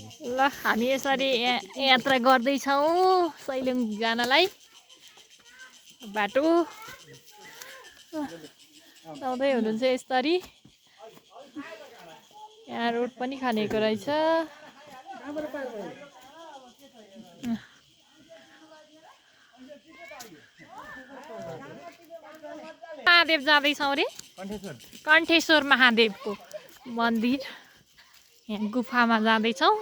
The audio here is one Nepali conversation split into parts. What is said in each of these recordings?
ल हामी यसरी यात्रा गर्दैछौँ सैलुङ जानलाई बाटो आउँदै हुनुहुन्छ यसरी यहाँ रोड पनि खनेको रहेछ महादेव जाँदैछौँ रे कण्ठेश्वर महादेवको मन्दिर यहाँ गुफामा जाँदैछौँ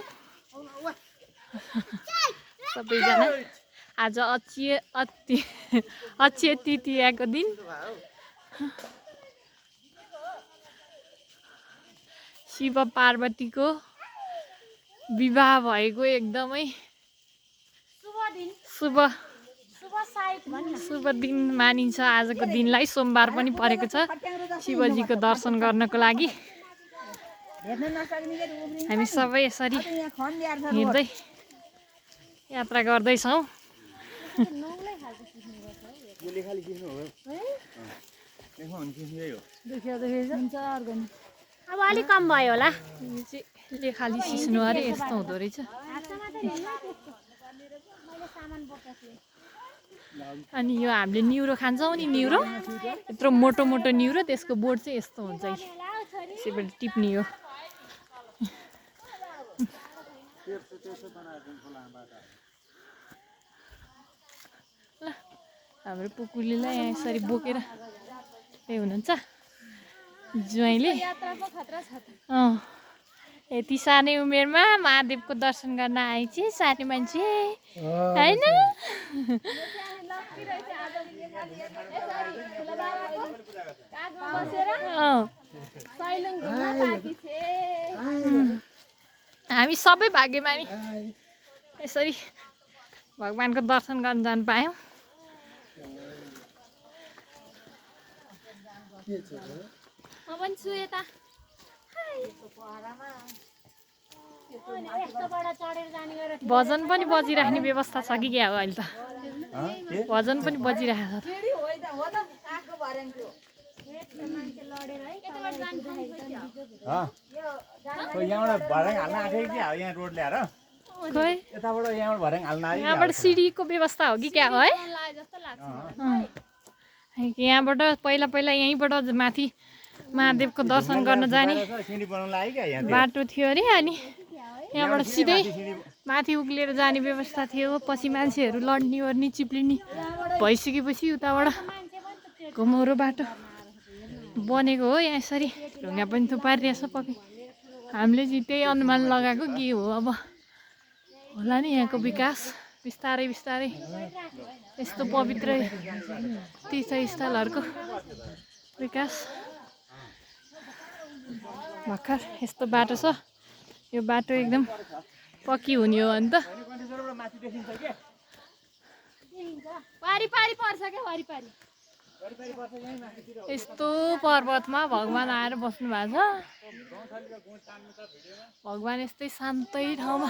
सबैजना आज अक्षय तृतीयाको दिन शिव पार्वतीको विवाह भएको एकदमै शुभ दिन मानिन्छ आजको दिनलाई सोमबार पनि परेको छ शिवजीको दर्शन गर्नको लागि हामी सबै यसरी हिँड्दै यात्रा गर्दैछौँ अब अलिक कम भयो होला यो चाहिँ लेखाली सिस्नु अरे यस्तो हुँदो रहेछ अनि यो हामीले न्युरो खान्छौँ नि न्युरो यत्रो मोटो मोटो न्युरो त्यसको बोर्ड चाहिँ यस्तो हुन्छ यसैबाट टिप्ने हो ल हाम्रो पुकुलीलाई यहाँ यसरी बोकेर हुनुहुन्छ ज्वाइँले यति सानै उमेरमा महादेवको दर्शन गर्न आएपछि सानो मान्छे होइन हामी सबै भाग्यमानी यसरी भगवानको दर्शन गर्न जान पायौँ म पनि छु यता भजन पनि बजिराख्ने व्यवस्था छ कि क्या हो अहिले त भजन पनि बजिरहेको छ यहाँबाट सिडीको व्यवस्था हो कि क्या हो है यहाँबाट पहिला यहीँबाट माथि महादेवको दर्शन गर्न जाने बाटो थियो अरे अनि यहाँबाट सिधै माथि उक्लिएर जाने व्यवस्था थियो पछि मान्छेहरू लड्ने ओर्ने चिप्लिने भइसकेपछि उताबाट घुमौरो बाटो बनेको हो यहाँ यसरी ढुङ्गा पनि थुपारिरहेछ पक्कै हामीले चाहिँ त्यही अनुमान लगाएको के हो अब होला नि यहाँको विकास बिस्तारै बिस्तारै यस्तो पवित्र तीर्थस्थलहरूको विकास भर्खर यस्तो बाटो छ यो बाटो एकदम पक्की हुने हो भने त वारिपारि पर्छ क्या वारिपारि यस्तो पर्वतमा भगवान आएर बस्नु भएको छ भगवान यस्तै शान्तै ठाउँमा